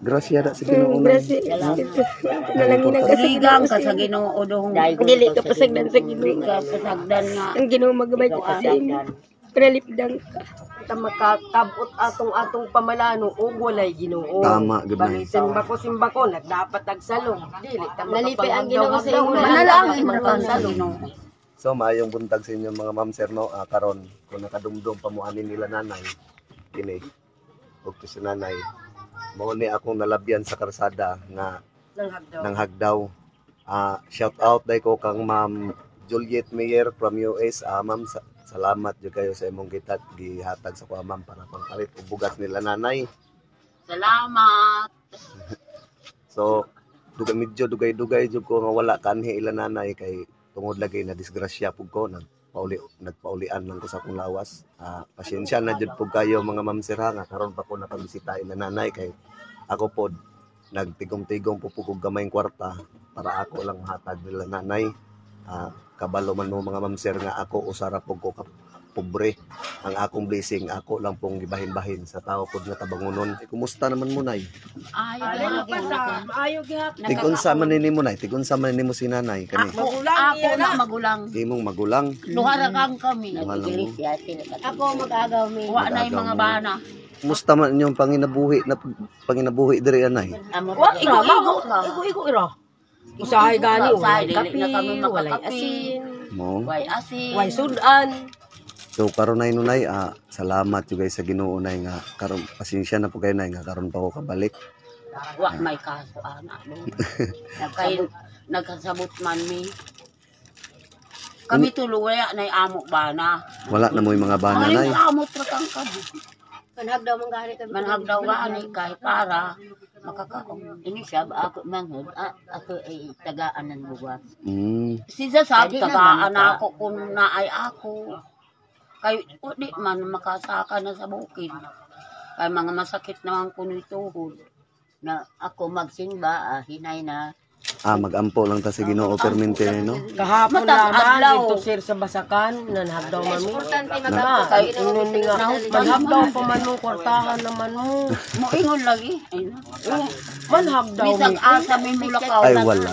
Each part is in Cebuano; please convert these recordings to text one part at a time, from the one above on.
Grasya da sa Ginoo, nay. Gracias. Panalanginan ka sa Buligan Ginoo, ka sa sir. Ginoo dong. Dili ka pasagdan sa Dili Ginoo. ka pasagdan nga. Ang Ginoo magabay ka sa imo. Panalipdan ka. Ta makakabot atong atong pamalano ug walay Ginoo. Tama gud, nay. Simba ko nagdapat tagsalong. Dili ta Nalipay ang Ginoo sa imo. Manalangin ra ka sa Ginoo. So maayong buntag sa inyo, mga ma'am, sir, no. Karon kung nakadumdum pa mo ani nila nanay kini ug to si nanay mao ni akong nalabyan sa karsada nga Nanghagdaw. Nanghagdaw. Shout out dai ko kang Ma'am Juliet Mayer from US. Ma'am, salamat jud kayo sa imong gitat gihatag sa kuha, ma'am, para pangpalit og bugas nila nanay. Salamat. So dugay, medyo dugay-dugay jud ko nga wala kanhi ila nanay kay tungod lagi na disgrasya pug ko, nagpaulian lang ko sa akong lawas. Pasensya na jud pug kayo, mga ma'am, sir, ha, nga karon pa ko nakabisita ila nanay kay ako pod nagtigom-tigom po pug og gamayng kwarta para ako lang mahatag nila nanay. Kabalo man mo, mga ma'am, sir, nga ako usa ra pug ko ka pobre. Ang akong blessing ako lang pong gibahin-bahin sa tao pod nga tabangunon. Eh, kumusta naman mo, nay? Ayo Maayo pa sa maayo gihapon. Tig-unsa man ni mo, nay? Tig-unsa man nimo si nanay kani? Ako, Magulang ako iya na na. Magulang. Imong magulang. Duha ra kang kami. Duha lang mo. Ako mag-agaw mi. Wa na yung mga Mag-agaw mo. bana. Kumusta man inyong panginabuhi na panginabuhi diri, anay? Wa igo igo igo ira. Usahay gani Usahay, walay dili kape, na kami walay makakape. asin, Mo. Way asin. way sudan. So karon nay nunay, salamat jud guys sa Ginoo, nay, nga karon pasensya na po kayo, nay, nga karon pa ko kabalik. Wa may kaso ana do. Kay nagkasabot man mi. Kami tulo wala nay amo bana. Wala na mo'y mga bana, Ay, nay. amo ra kang kami. Manhagdaw man gani kami. Manhagdaw gani kay para makakaon. Ini siya, ako manghod, ako ay tagaan ng buwas. Siya sa Dili na tagaan man ako kung naay ako. Kay o di man makasaka na sa bukid. Kay mga masakit naman kuno tuhod. Na ako magsimba, hinay na. Magampo lang ta sa Ginoo permente no. Kahapon Matag naman adlaw. dito, sir, sa Basakan, nanhagdaw man mi. Importante Na, mag-agaw sa kay Ginoo. ingon ni nga, manhagdaw pa man mo, kwartahan naman mo. Moingon lagi. Ay na. Manhagdaw Bisag mi. asa mi mulakaw. Ay wala.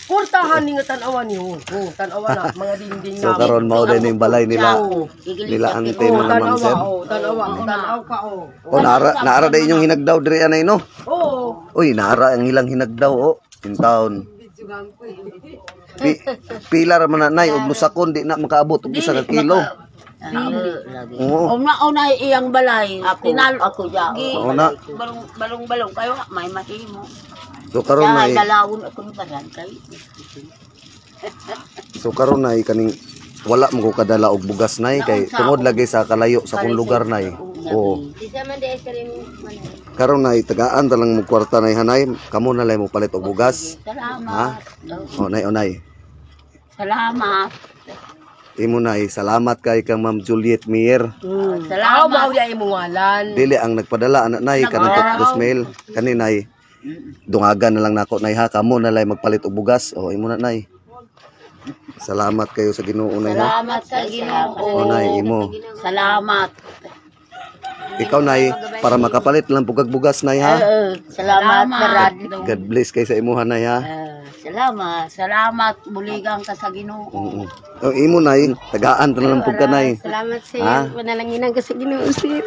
Kwartahan ni nga tan-awan niyo. Oh, tan-awa na mga dingding So na. karon mao din yung balay nila Oo. nila ante, Oh, mga ma'am, tan-awa, sir. oh, tan-awa, tan-aw ka oh. Oh, naara na inyong hinagdaw diri, anay, no. Oo. Uy, naara ang ilang hinagdaw oh in town. Pila ra man na, nay, og lusakon di na makaabot og isa ka kilo. Lagi. Oo. Una una iyang balay. Ako, Tinalo ako ya. Gi- Oo na. Balong balong balong kayo may mahimo. So karon Siya, nay, dalawon ako ni Baran kay. So karon nay, kaning wala mo ko kadala og bugas, nay, kay tungod lagi sa kalayo sa akong lugar, nay. Oo. Isa man di sa rin man. Karon nay, tagaan ta lang mo kwarta, nay, hanay, kamo na lang mo palit og bugas. Salamat. O nay, o nay. Salamat. Imo nay, salamat kay kang Ma'am Juliet Mier. Salamat. Aw, mao ya imong ngalan. Dili ang nagpadala anak, nay, kanang toothbrush mail kani, nay. Dungagan na lang nako, nay, ha, kamo na lang magpalit og bugas. O imo na, nay. Salamat kayo sa Ginoo, nay, ha. Salamat sa Ginoo. O nay, imo. Salamat. Ikaw, nay, para makapalit lang pugag bugas, nay, ha. Oo, salamat, Baran. God bless kay sa imuha, nay, ha. Salamat. Salamat buligan ka sa Ginoo. Oo. O imo, nay, tagaan ta na lang pug ka, nay. Salamat sa Ha? iyo. Panalanginan ka sa Ginoo, sir.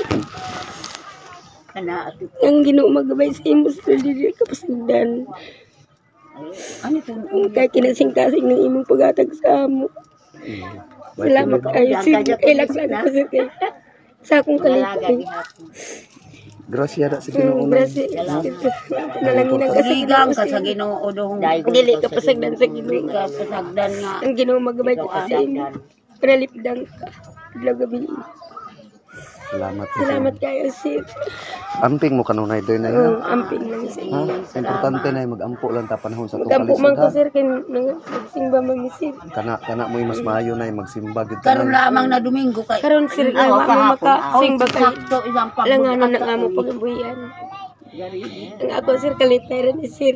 Kana ato. Ang Ginoo magabay sa imo, sir, dili ka pasagdan. Ano to? Ang kay kinasing-kasing ng imong paghatag sa amo. Salamat kayo, sir. Kay laglag ko, sir, kay sa akong kalipay. Grasya da sa Ginoo, nay. Gracias. Panalanginan ka sa Buligan Ginoo, ka sa sir. Ginoo dong. Dili ka pasagdan sa Dili Ginoo. ka pasagdan nga. Ang Ginoo magabay ka sa imo. Panalipdan ka. Adlaw gabi. Salamat kay sa Salamat kayo, sir. Amping mo kanunay doy, nay, ha. Oo, amping lang, sir. Ha? Importante na magampo lang ta panahon sa atong Magampo man kalisod ko, ha. sir, kay nagsimba man mi, sir. Kana mo'y mas maayo na magsimba gid Karon tanan. lamang na Domingo kay Karon, sir, nga wa mo makasimba kay sakto isang alanganon na nga mo pagabuhian. Ang ako, sir, kalipera ni sir.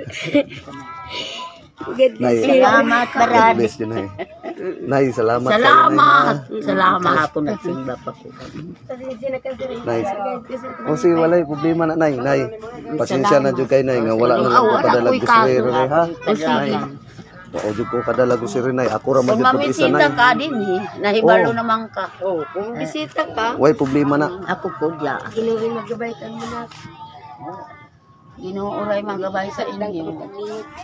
God bless Nay, sir. Salamat, God Baran. bless din, nay. Nay, salamat kayo, Nay, Salamat. ha. Salamat. Kahapon nagsimba pa ko. Nay. O sige, walay problema na, Nay. Nay, pasensya na jud kay Nay nga wala na lang ko Wala padala ko'y grocery kaso. Nay, ha. O sige. Nay. Oo, jud ko kadala grocery, Nay. Ako ra man Kung jud pud isa, mamisita Nay. ka din eh, nahibalo Oo. naman ka. Oh, kung bisita ka, Way problema na. Ako po diya. Ginoo magabay ka mo na. Ginoo ray magabay sa inyo.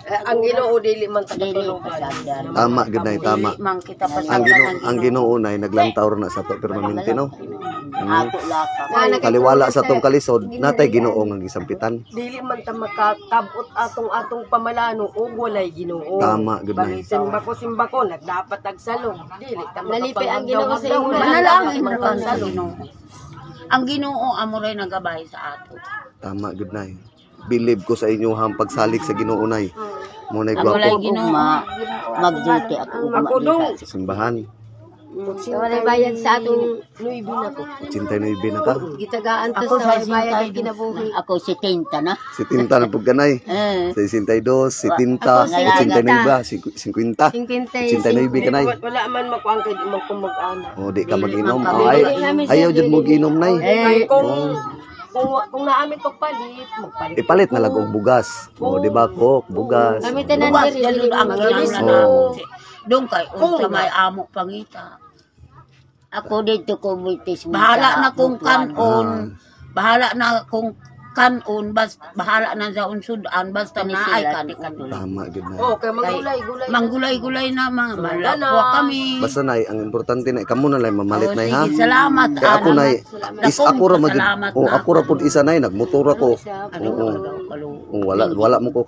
eh, ang Ginoo dili man Dili tagatulungan. pasagdan. Tama gud, Nay, tama. Dili man kita Ang pasagdan Ginoo, ng ang Ginoo nay naglantaw na sa to permanente, no. Ako laka. Kaliwala sa tong kalisod, natay Ginoo nga gisampitan. Dili man ta makakabot atong pamalano ug walay Ginoo. Tama gud, Nay. Simba ko nagdapat tagsalong. Dili ta Nalipay ang Ginoo sa imo. Manalangin ra ka sa Ginoo. Ang Ginoo amo ray nagabay sa ato. Tama gud, Nay. Believe ko sa inyo hang pagsalig sa Ginoo, Nay. Mo nay Amo ray gwapo Ginoo. Ugma, mag-duty ako ugma. Ako dong. sa simbahan. Walay bayad sa atong Nuibi na ko. 89 na ka. gitagaan ta Ako sa sa walay bayad ang 62 kinabuhi. Ako 70 na. 70 na pud ka, Nay. Eh. 62, 70, Ako, 89, 50. 50. 89 ka, Nay. Wala man makuang kay di man ko mag-ana. O, di ka mag-inom. man O, ay, ayaw jud mo giinom, Nay. Kay kung naami pagpalit, magpalit. Ipalit na lang og bugas. O, di ba, Coke, bugas. Kami tanan Bugas diri ganun ang kinahanglan Oo. namo. Dong kay unsa may amo pangita. Ako dito ko bultis. Bahala na kung kanon. Bahala na kung kanon bas bahala na sa unsudan basta na ay kanon. Tama gud, Nay. Oh, kay manggulay-gulay. Manggulay-gulay na mga malakwa kami. Basta, Nay, ang importante na kamo na lang mamalit, Oh, Nay, ha. sige, salamat. Kay ako, Ana. Nay, is ako ra man jud. Salamat O, na. ako ra pud isa, Nay, nagmotor ako. Ano Oo. O, wala mo ko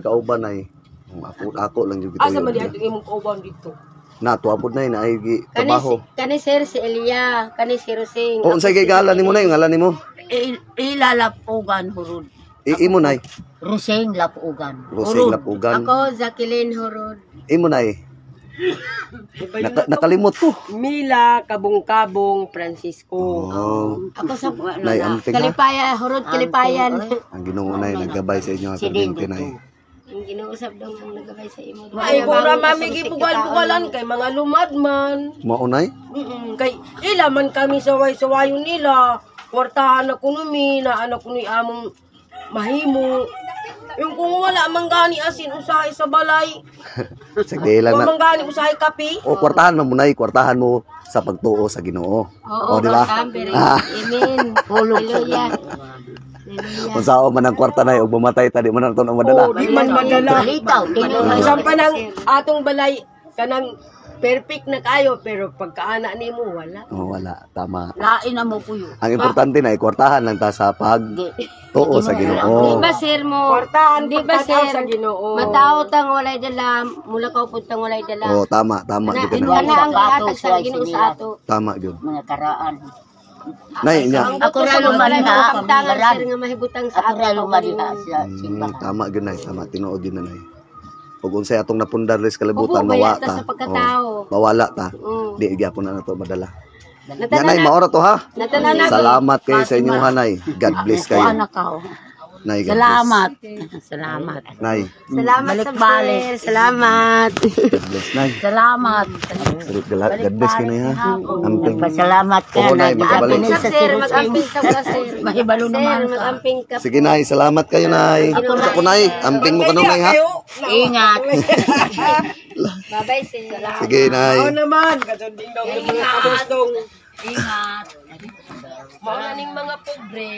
kauban, Nay. O, ako lang jud Asa man gituyo. di atong imong kauban dito? Na tuwa pud, Nay, na ay gi Kani trabaho. kani sir si Elia, kani si Rosing. O, unsay kay gala nimo, Nay? Ngalan nimo? Ilalapugan hurod. Imo, Nay. Ruseng lapugan. Rosing Lapugan. Ako Jacqueline Horod. Imo, Nay. Nakalimot ko. Mila Kabong-Kabong Francisco. Oh. Ako sa Nay, amping ha. Kalipaya, Horod Kalipayan. Ang Ginoo, Nay, naggabay sa inyo Si permanente, Ding Nay. Ang Ginoo usab daw ang nagabay sa imo. Ay, bura mami gibugal-bugalan kay mga lumad man. Mao, Nay? Kay ila man kami saway-sawayon nila. Kwartahan na kuno mi, na anak kuno among mahimo. Yung kung wala man gani asin usahay sa balay, Sige lang wa na. man gani usahay kape. O, kwartahan mo, Nay, kwartahan mo sa pagtuo sa Ginoo. Oo, O, di ba? Amen. Amen. Hallelujah. Kung sao man ang kwarta, Nay, og mamatay ta, di man nato na madala. Oh, di man madala. Litaw, tingnan. Bisan pa ng atong balay kanang perfect na kayo pero pagkaana nimo wala. Oh, wala, tama. Lain na mo puyo. Ang importante na, kwartahan lang ta sa pagtuo sa Di Ginoo. ba sir mo? Kwartahan Di ba pagtanaw sir? sa Ginoo. Matao tang walay dala, mula ka pud tang walay dala. Oh, tama, tama Na, gyud ka na. kana ang gihatag sa Ginoo sa ato. Tama gyud. Mga karaan. Nay, nya. Ako ra luman Walay ha. kaptangan sir nga mahibutang sa Ako ato. ra luman ha sa simbahan. Tama gyud, Nay, tama tinuod gyud na, Nay. Ug unsay atong napundar sa Ubo kalibutan, ba mawa ta ta. sa pagkatao? Oh, mawala ta. Di gyapon na nato madala. Nya, Natanaw Nay, maora to ha. Natanaw na Salamat kayo sa inyong hanay. God bless kayo. Kuan na ka. oh. Nay, God bless. Salamat. Salamat. Nay, Salamat sa Balik-balik. sir. Salamat. God bless, Nay. Salamat. God bless kayo, Nay, ha. Amping. Pasalamat ka Oo, Nay, na. makabalik. Sa sir, mag-amping ka ka sir. Mahibalo Sir, naman ka. mag-amping ka. Sige, Nay, salamat kayo, Nay. Sa ko, Nay, amping mo kanong, Nay, ha. Ingat. Bye-bye sir. Sige, Nay. Oo naman, kadtong ding dong yung mga kabos dong. Ingat. Mao na ning mga pobre.